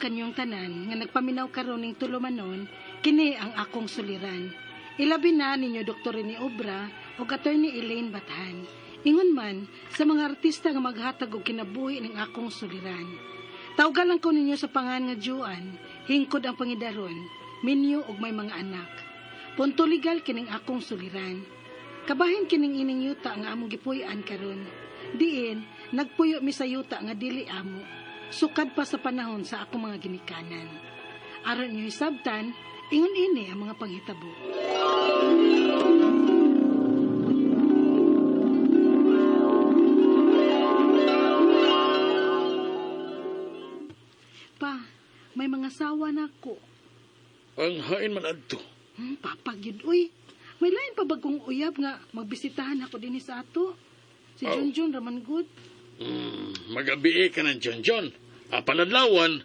kanyong tanan nga nagpaminaw karon ning tulumanon, kini ang akong suliran. Ilabi na ninyo Dr. Rene Obra ug Attorney Elaine Bathan. Ingon man sa mga artista nga maghatag og kinabuhi ning akong suliran. Tawgan lang ko ninyo sa pangan nga Juan, hingkod ang pangidaron, minyo og may mga anak. Punto legal kining akong suliran. Kabahin kining ining yuta nga among gipuy-an karon. Diin, nagpuyo mi sa yuta nga dili amo. Sukad pa sa panahon sa akong mga ginikanan. Aron niyo hisabtan, ingon ini ang mga panghitabo. Pa, may mga sawa na ako. Ang hain man adto. Papa, gyud, uy. May lain pa bagong uyab nga magbisitahan ako dinhi sa ato. Si Oh. Junjun raman good. Magabi ka ng Junjun. Apan adlawan,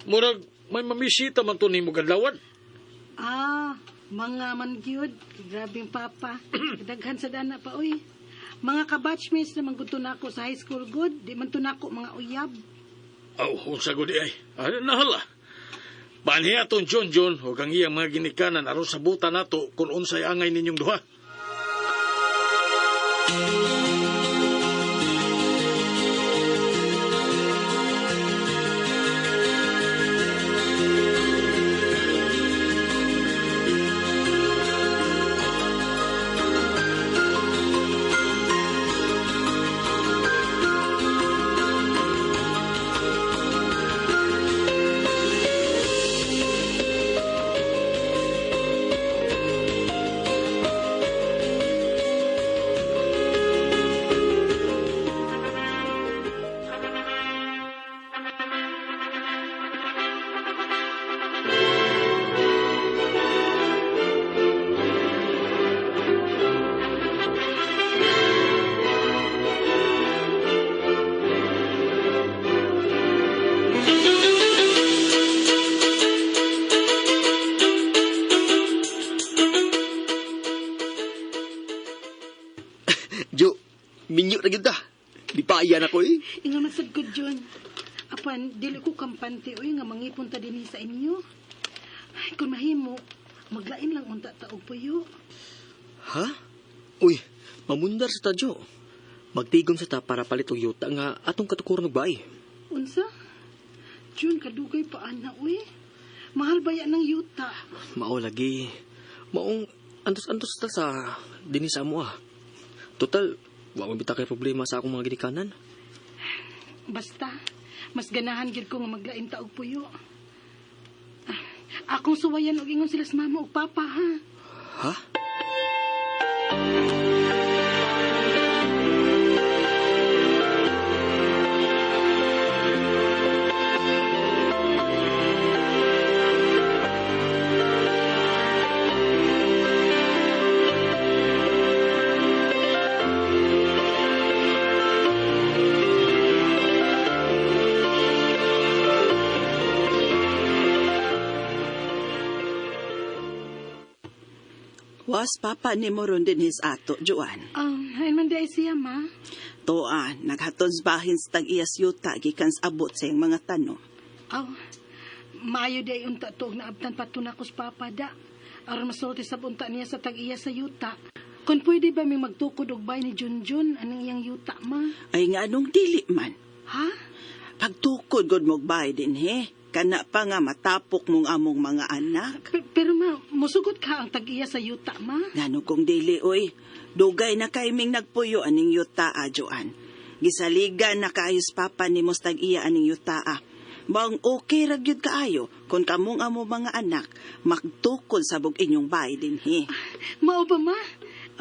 murag may mamisita man to nimo kadlawan. Ah, mga man gyud. Grabing papa. Daghan sa dana pa, uy. Mga kabatchmates na man gud to nako sa high school good. Di man to nako mga uyab. Aw, unsa gud ay. Ano nahala? Panhi atong Junjun ug ang iyang mga ginikanan aron sabutan nato kung unsay angay ninyong duha. Jo, minyo na gyud ta. Di pa iyan ako eh. Ingon man sad ko, Jun. Apan, dili ko kampante, uy, nga mangipon ta dinhi sa inyo. Ay, kung mahimo, maglain lang unta ta og puyo. Ha? Uy, mamundar sa ta, Jo. Magtigom sa ta para palit og yuta nga atong katukuran og bay. Unsa? Jun, kadugay pa ana, uy. Mahal ba yan ng yuta? Mao lagi. Maong antos-antos ta sa dinhi sa amo ah. Total, wa man bita kay problema sa akong mga ginikanan. Basta, mas ganahan gyud ko nga maglain ta og puyo. Ah, akong suwayan og ingon sila sa mama ug papa, ha? Ha? Was papa ni mo ron din his ato, Juan. Hain man di ay siya, ma. Toa, naghaton sa bahin sa tag-iyas yuta, gikan sa abot sa iyang mga tanom. Aw, maayo di ay unta to og naabtan pa to nako sa papa da. Aron masulti sa unta niya sa tag-iya sa yuta. Kung pwede ba may magtukod og bay ni Junjun anang iyang yuta, ma? Ay nga anong dili man. Ha? Pagtukod god mo bay din he. Kana pa nga matapok mong among mga anak. Pero ma, musugot ka ang tag-iya sa yuta, ma? Ngano kung dili, oy. Dugay na kay ming nagpuyo aning yuta, ah, Joan. Gisaligan na kaayos papa ni mos tag-iya aning yuta, ah. Bang okay ra gyud kaayo kung kamong amo mga anak magtukod sa bug inyong bay din he. Mao ba, ma?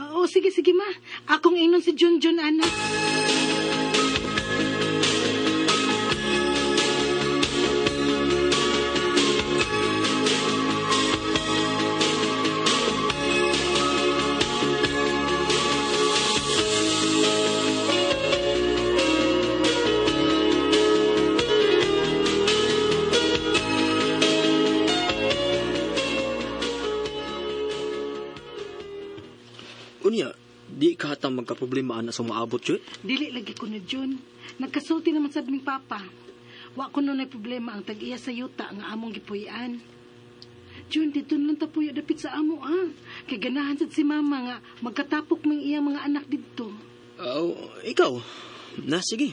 Oo, sige, sige, ma. Akong ingnon si Junjun, anak. Unya, di ka hata magka-problema ana sa maabot, Jo? Dili lagi ko na, Jun. Nagkasulti naman sa aming papa. Wa ko nun problema ang tag-iya sa yuta nga among gipuy-an. Jun, dito na lang tapuyo dapit sa amo ah. Kay ganahan sad si mama nga magkatapok mang iyang mga anak didto. Oh, ikaw. Na, sige.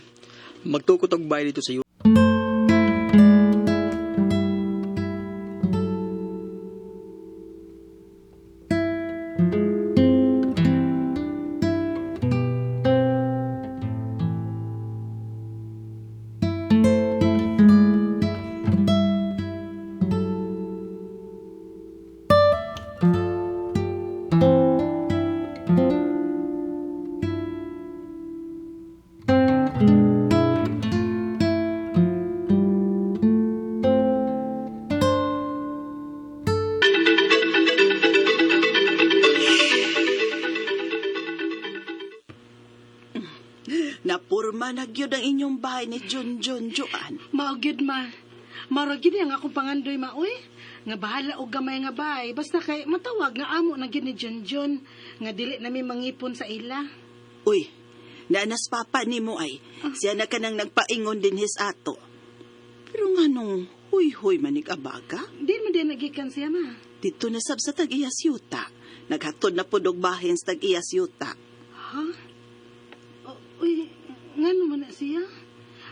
Magtukot og bahay dito sa yuta. Napurma na gyud ang inyong bahay ni Junjun, Joan. Mao gyud ma. Mao gyud ang akong pangandoy ma oy. Nga bahala og gamay nga bay basta kay matawag nga amo na gyud ni Junjun nga dili nami mangipon sa ila. Uy, naanas papa nimo ay. Siya na kanang nagpaingon din his ato. Pero nga nung huy-huy manig abaga, Di man din nagikan siya ma. dito na sab sa tag-iyas yuta. Naghatod na pud og bahin sa tag-iyas yuta. Ha? O, uy, ngano man na siya?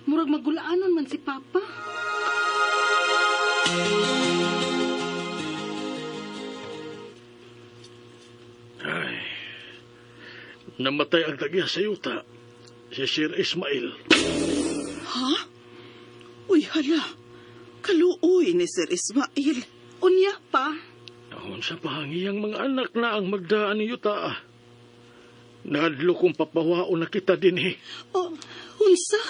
Murag magulaanon man si Papa. Ay, namatay ang tag-iya sa yuta, si Sir Ismail. Ha? Uy, hala. Kaluoy ni Sir Ismail. Unya pa. Unsa pa ang iyang mga anak na ang magdaan ni yuta. Nadlo kong papawaon na kita din eh. O, unsa?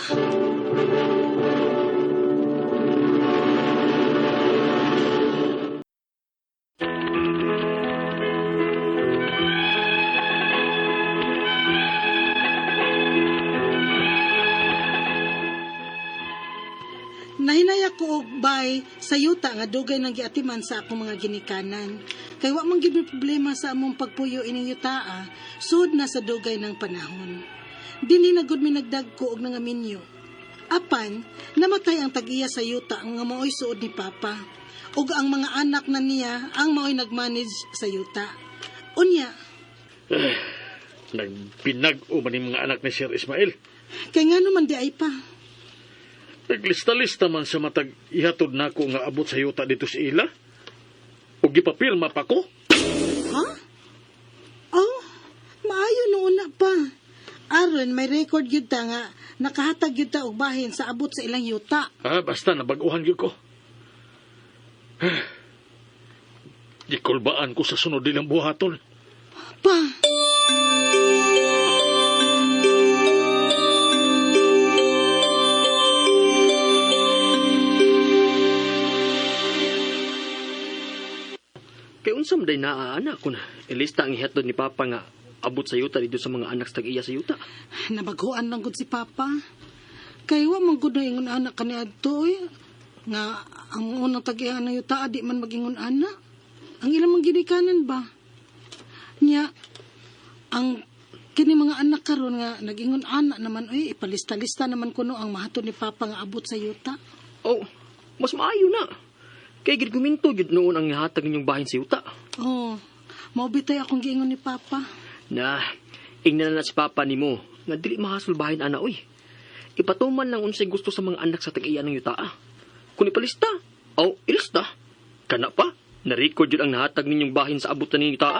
Nahinaya ko og bay sa yuta nga dugay nang giatiman sa akong mga ginikanan. Kay wa man gyud may problema sa among pagpuyo ining yutaa, sud na sa dugay ng panahon. Dinhi na gud mi nagdagko og nangaminyo. Apan, namatay ang tag-iya sa yuta nga maoy suod ni Papa. Ug ang mga anak na niya ang maoy nagmanage sa yuta. Unya, Nagpinag-o man yung mga anak ni Sir Ismail. kay ngano man di ay pa. Naglista-lista man sa matag ihatod nako nga abot sa yuta dito sa ila. O gipapirma pa ko. Ha? Oh, maayo noon na pa. Aron may record gyud ta nga nakahatag gyud ta og bahin sa abot sa ilang yuta. Ah, basta nabaguhan gyud ko. Gikulbaan ko sa sunod nilang buhaton. Pa, Kay unsa man day naa anak kun ilista ang ihatod ni Papa nga abot sa yuta dito sa mga anak sa tag-iya sa yuta. nabaguan lang gud si Papa. Kay wa man gud na ingon anak kaniadto oy. Nga ang unang tag-iya ng yuta di man magingon ana. Ang ilang mga ginikanan ba? Nya ang kini mga anak karon nga nagingon ana naman oy, ipalista-lista naman kuno ang mahatod ni Papa nga abot sa yuta. Oh, mas maayo na. Kay gid guminto jud noon ang ihatag ninyong bahin sa yuta. Oh, mao bitay akong giingon ni Papa. Na, ingnan na si Papa nimo nga dili mahasol bahin ana oy. Ipatuman lang unsay gusto sa mga anak sa tag-iya ng yuta. Kung ipalista, aw ilista. Kana pa, na-record jud ang nahatag ninyong bahin sa abot na ninyong yuta.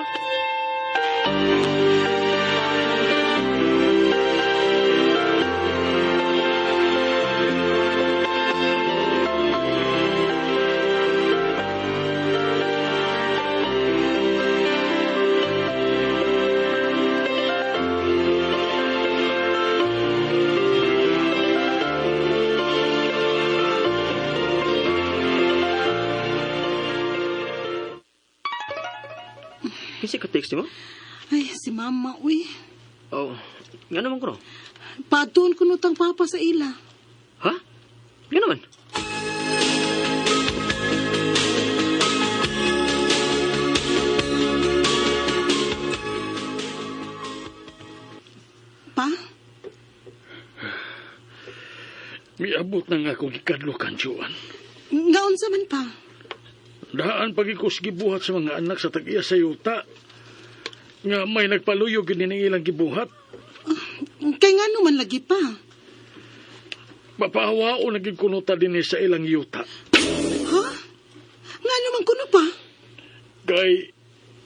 Kinsa ka text nimo? Ay, si Mama, uy. Oh, nga naman ko no? Paatuon ko nutang Papa sa ila. Ha? Nga naman. Pa? Miabot Niabot na nga akong gikadlukan, Joan. Nga unsa man, pa? Daan pagikos gibuhat sa mga anak sa tag-iya sa yuta. Nga may nagpaluyog yun ning ilang gibuhat. Kay ngano man lagi, pa? Papahawao na gid kuno ta dinhi sa ilang yuta. Ha? Ngano man kuno, pa? Kay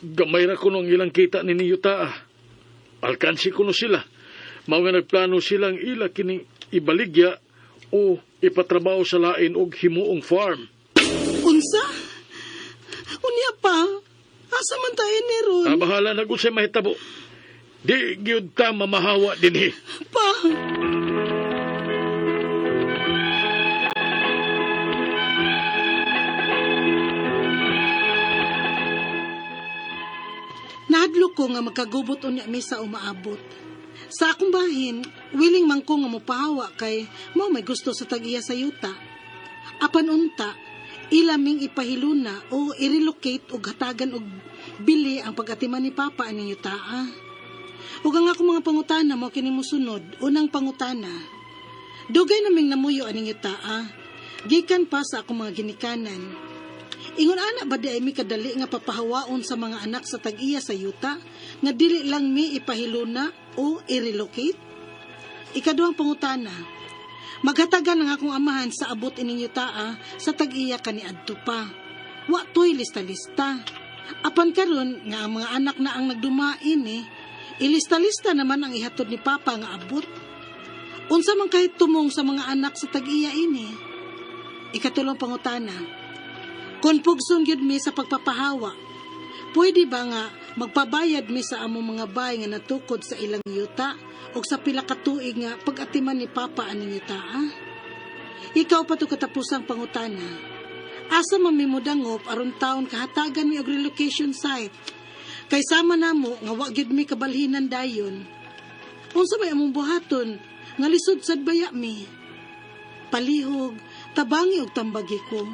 gamay ra kuno ang ilang kita nini yuta. Alkansi kuno sila. Mao nga nagplano silang ila kining ibaligya o ipatrabaho sa lain og himuong farm. Unsa? Unya, pa? Asa man tayo ni ron? Ah, bahala na kung sa'y mahitabo. Di gyud ta mamahawa dinhi. Pa! Nahadlok ko nga magkagubot unya mi sa umaabot. Sa akong bahin, willing man ko nga mopahawa kay mao may gusto sa tag-iya sa yuta. Apan unta, ila ming ipahiluna o i-relocate og hatagan og bili ang pag-atiman ni Papa aning yutaa. Ug ang akong mga pangutana mao kini mosunod. Unang pangutana: Dugay naming namuyo aning yutaa. Gikan pa sa akong mga ginikanan. Ingon ana ba di ay mi kadali nga papahawaon sa mga anak sa tag-iya sa yuta nga dili lang mi ipahiluna o i-relocate? Ikaduhang pangutana: Maghatagan ang akong amahan sa abot ining yutaa sa tag-iya kaniadto pa. Wa to'y lista-lista. Apan karon nga ang mga anak na ang nagdumain eh, ilista-lista naman ang ihatod ni Papa nga abot. Unsa man kahit tumong sa mga anak sa tag-iya ini? Ikatulong pangutana: Kung pugson gyud mi sa pagpapahawa, pwede ba nga magpabayad mi sa among mga bay nga natukod sa ilang yuta o sa pila ka tuig nga pag-atiman ni Papa aning yuta? Ah? Ikaw pa to katapusang pangutana: Asa man mi modangop aron taon kahatagan mi og relocation site? Kay sama namo nga wa gyud mi kabalhinan dayon. Unsa may among buhaton nga lisod sad baya mi? Palihog, tabangi og tambagi ko.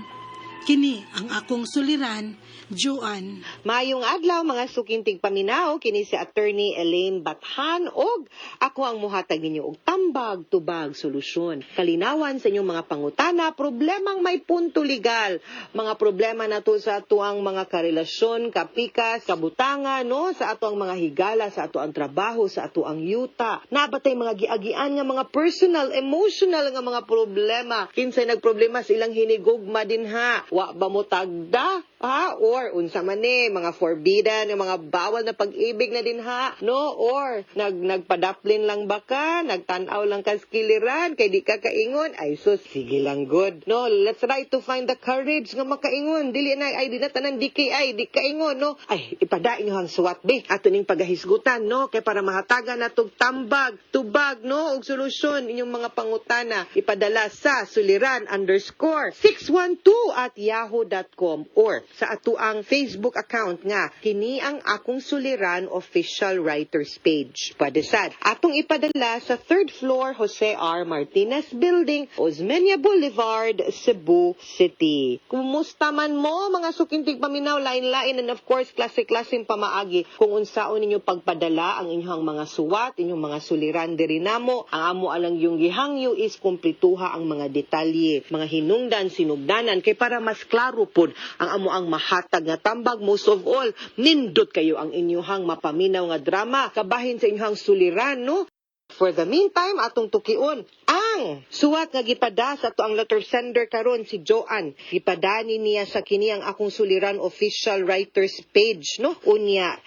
Kini ang akong suliran, Joanne. Maayong adlaw, mga suking tigpaminaw, kini si Attorney Elaine Bathan og ako ang muhatag ninyo og tambag, tubag, solusyon. Kalinawan sa inyong mga pangutana, problemang may punto legal, mga problema nato sa atuang mga karelasyon, kapikas, kabutanga, no, sa atuang mga higala, sa atuang trabaho, sa atuang yuta. Nabatay mga giagian nga mga personal, emotional nga mga problema. Kinsay nagproblema sa ilang hinigugma dinha? Wa ba mo tagda? Ha? Or unsa man ni mga forbidden, yung mga bawal na pag-ibig na dinha, no? Or nagpadaplin lang ba ka, nagtan-aw lang ka sa kiliran kay di ka kaingon? Ay sus, sige lang good. No, let's try to find the courage nga makaingon. Dili na ay di na tanan di kay di kaingon, no? Ay ipadain nyo ang suwat be ato ning pagahisgutan, no? Kay para mahatagan natog tambag, tubag, no, og solusyon inyong mga pangutana. Ipadala sa suliran_612@yahoo.com or sa atuang Facebook account nga kini ang akong suliran official writers page. Pwede sad atong ipadala sa third floor, Jose R. Martinez Building, Osmeña Boulevard, Cebu City. Kumusta man mo, mga suking tigpaminaw? Lain-lain and of course klase-klaseng pamaagi kung unsaon ninyo pagpadala ang inyong mga suwat, inyong mga suliran diri namo. Ang amo alang yung gihangyo is kumplituha ang mga detalye, mga hinungdan, sinugdanan kay para mas klaro pod ang amo ang mahatag nga tambag. Most of all, nindot kayo ang inyuhang mapaminaw nga drama kabahin sa inyuhang suliran, no? For the meantime, atong tukion ang suwat nga gipada sa ato ang letter sender karon, si Joanne. Gipadani niya sa kini ang akong suliran official writers page, no? Unya,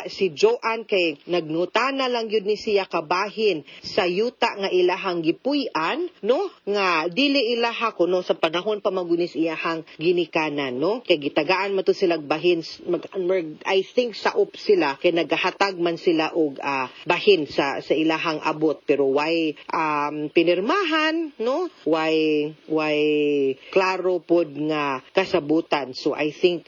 si Joanne kay nagnutana lang yun ni siya kabahin sa yuta nga ilahang gipuy-an, no? Nga dili ilaha kuno sa panahon pa magunis iyahang ginikanan, no? Kay gitagaan man to sila bahin mag, I think saop sila kay nagahatag man sila og bahin sa ilahang abot, pero why pinirmahan, no? Why klaro pod nga kasabutan. So I think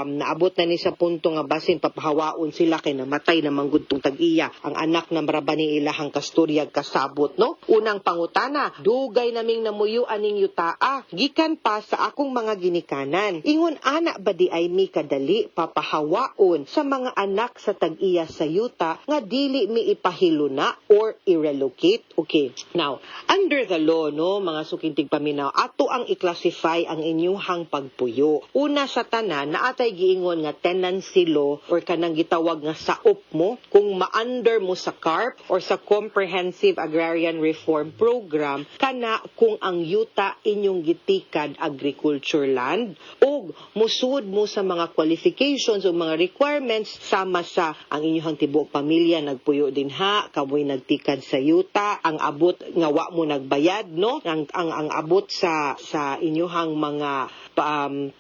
naabot na ni sa punto nga basin papahawaon sila kay namatay na manggud tong tag-iya, ang anak na maraba ni ilahang kastoryag kasabot, no? Unang pangutana: Dugay naming namuyo aning yutaa gikan pa sa akong mga ginikanan. Ingon ana ba di ay mi kadali papahawaon sa mga anak sa tag-iya sa yuta nga dili mi ipahiluna or i-relocate? Okay, now under Under the law, no, mga suking tigpaminaw, ato ang i-classify ang inyuhang pagpuyo. Una sa tanan, naatay giingon nga tenancy law or kanang gitawag nga saop mo kung ma-under mo sa CARP or sa Comprehensive Agrarian Reform Program, kana kung ang yuta inyong gitikad agriculture land ug musud mo sa mga qualifications o mga requirements sama sa ang inyong tibuok pamilya nagpuyo dinha, kamoy nagtikad sa yuta, ang abot nga wa mo nagbayad, no, ang abot sa inyuhang mga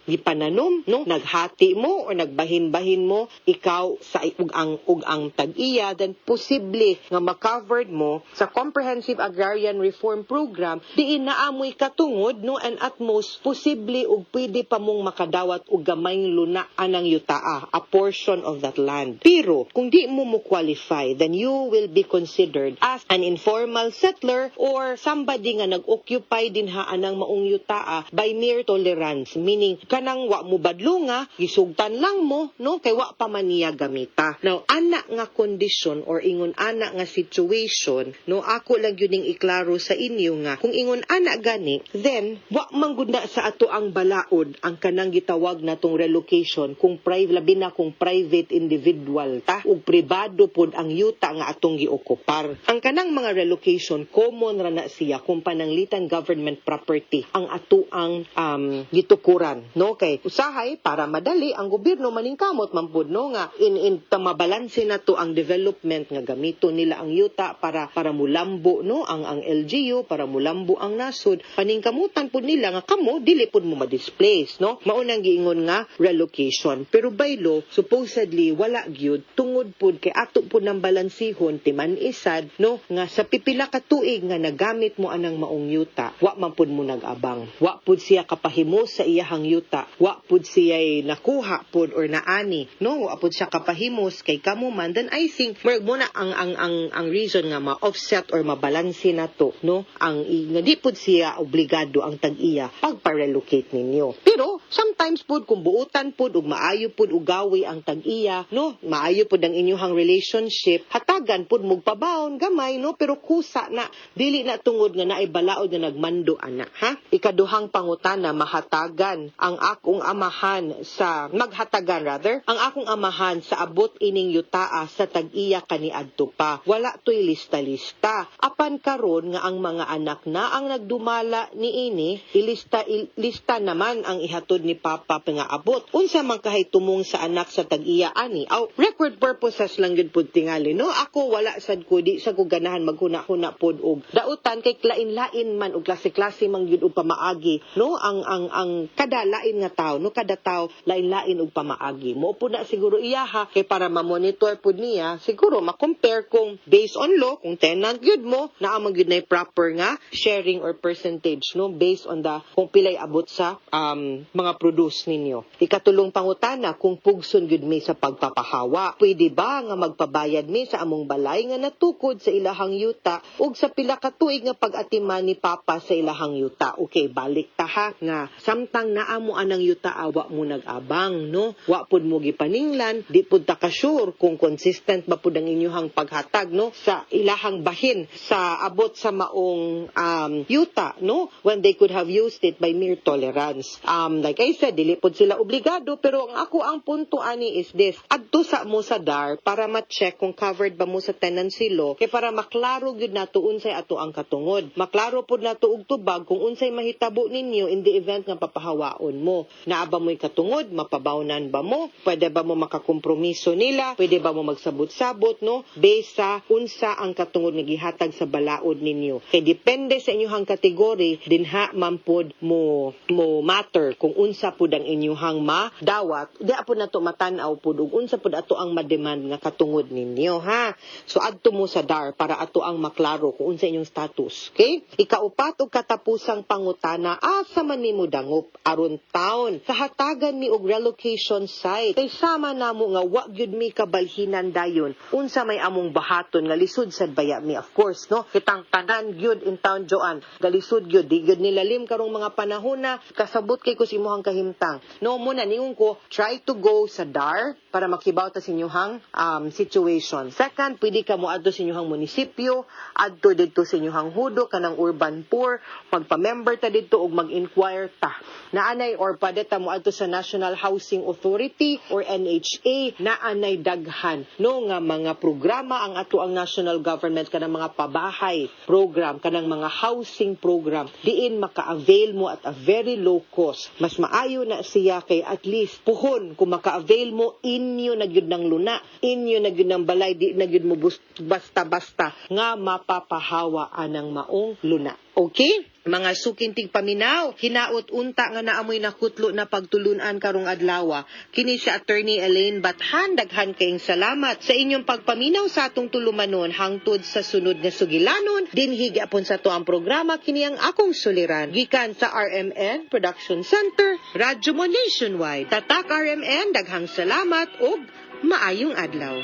gipananom, no, naghati mo or nagbahin-bahin mo ikaw sa ug ang tag-iya, then posible nga ma-covered mo sa Comprehensive Agrarian Reform Program, diin naamoy katungod, no, and at most posible ug pwede pa mong makadawat og gamayng luna anang yutaa, a portion of that land. Pero kung di mo mo qualify, then you will be considered as an informal settler or somebody nga nag-occupy dinha anang maong yutaa by mere tolerance, meaning kanang wa mo badlonga, gisugtan lang mo, no, kay wa pa man niya gamita. Now, ana nga kondisyon or ingon ana nga situation, no, ako lang gyud ning iklaro sa inyo nga kung ingon ana gani, then wa man gud na sa ato ang balaod ang kanang gitawag natong relocation kung private, labi na kung private individual ta ug pribado pod ang yuta nga atong giokupar. Ang kanang mga relocation, common ra na siya kung pananglitan government property ang ato ang gitukuran, no, kay usahay para madali ang gobyerno maningkamot man pud, no, nga in tamabalanse na to ang development nga gamito nila ang yuta para mulambo, no, ang LGU, para mulambo ang nasod. Paningkamutan pud nila nga kamo dili pud mo ma-displace, no, mao nang giingon nga relocation. Pero by law, supposedly wala gyud, tungod pud kay ato pud nang balansihon timan-isad, no, nga sa pipila ka tuig nga nagamit mo anang maong yuta, wa man pud mo nag-abang, wa pud siya kapahimo sa iyahang yuta, wa pud siya nakuha pud or naani, no, wa pud siya kapahimos kay kamo man, then I think murag mo na ang reason nga ma-offset or mabalanse na to, no, ang nga di pud siya obligado ang tag-iya pagpa-relocate ninyo. Pero sometimes pud kung buutan pud ug maayo pud og gawi ang tag-iya, no, maayo pud ang inyuhang relationship, hatagan pud mugpabaon gamay, no, pero kusa na, dili na tungod nga naay balaod nga nagmando ana, ha. Ikaduhang pangutana, mahatagan ang akong amahan sa, maghatagan rather ang akong amahan sa abot ining yutaa sa tag-iya kaniadto pa? Wala to'y lista-lista. Apan karon nga ang mga anak na ang nagdumala niini, ilista lista naman ang ihatod ni Papa nga abot. Unsa man kahitumong sa anak sa tag-iya ani? Aw, record purposes lang gyud pud tingali, no. Ako wala sad ko, di sa ko ganahan maghuna-huna pod og dautan kay lain-lain man og klase-klase man gyud og pamaagi, no, ang kada lain nga tawo, no, kada tawo lain-lain og pamaagi. Mo pud na siguro iyaha kay para ma-monitor pud niya siguro, ma-compare kung based on law, kung tenant gyud mo, naa man gyud nay proper nga sharing or percentage, no, based on the kung pilay abot sa mga produce ninyo. Ikatulong pangutana, kung pugson gyud mi sa pagpapahawa, pwede ba nga magpabayad mi sa among balay nga natukod sa ilahang yuta ug sa pila ka tuig nga pag-atiman ni Papa sa ilahang yuta? Okay, balik ta ha, nga samtang naa mo anang yuta, wa mo nag-abang, no, wa pud mo gipaninglan, di pud ta ka sure kung consistent ba pud ang inyuhang paghatag, no, sa ilahang bahin sa abot sa maong yuta, no, when they could have used it by mere tolerance. Like I said, dili pud sila obligado, pero ang ako ang punto ani is this: adto sa mo sa DAR para ma-check kung covered ba mo sa tenancy law, kay para maklaro gyud nato unsay ato ang katungod, maklaro pud nato og tubag kung unsay mahitabo ninyo in the event nga papahawaon mo. Naa ba mo'y katungod? Mapabawnan ba mo? Pwede ba mo makakompromiso nila? Pwede ba mo magsabot-sabot, no, based sa unsa ang katungod nga gihatag sa balaod ninyo? Kay depende sa inyong kategory dinha man pod mo matter kung unsa pud ang inyuhang madawat. Di pud nato matan-aw pud ug unsa pud ato ang ma-demand nga katungod ninyo, ha. So adto mo sa DAR para ato ang maklaro kung unsa inyong status. Okay, ikaupat ug katapusang pangutana, asa man nimo dangop aron taon sa hatagan mi og relocation site, kay sama namo nga wa gyud mi kabalhinan dayon unsa may among bahaton, nga lisod sad baya mi? Of course, no, kitang tanan gyud in town, Joan, galisod gyud, di gyud nilalim karong mga panahon na. Kasabot kay ko sa imuhang kahimtang, no. Mo na ningon ko, try to go sa DAR para makibaw ta sa inyuhang situation. Second, pwede ka mo adto sa inyuhang munisipyo, adto didto sa inyuhang Bagudo, kanang urban poor, magpa-member ta didto og mag-inquire ta. Naanay or pwede ta moadto sa National Housing Authority or NHA, naanay daghan no nga mga programa ang ato ang national government, kanang mga pabahay program, kanang mga housing program, diin maka-avail mo at a very low cost. Mas maayo na siya kay at least puhon kung maka-avail mo, inyo na gyud ng luna, inyo na gyud ng balay, di na gyud mo basta-basta nga mapapahawa anang maong luna. Okay? Mga suking tigpaminaw, hinaot unta nga naamoy nakutlo na pagtulunan karong adlaw. Kini si Attorney Elaine Bathan, daghan kayong salamat sa inyong pagpaminaw sa atong tulumanon hangtod sa sunod nga sugilanon. Dinhi gyapon sa atuang programa, kini ang akong suliran. Gikan sa RMN Production Center, Radyo Mo Nationwide. Tatak RMN, daghang salamat ug maayong adlaw.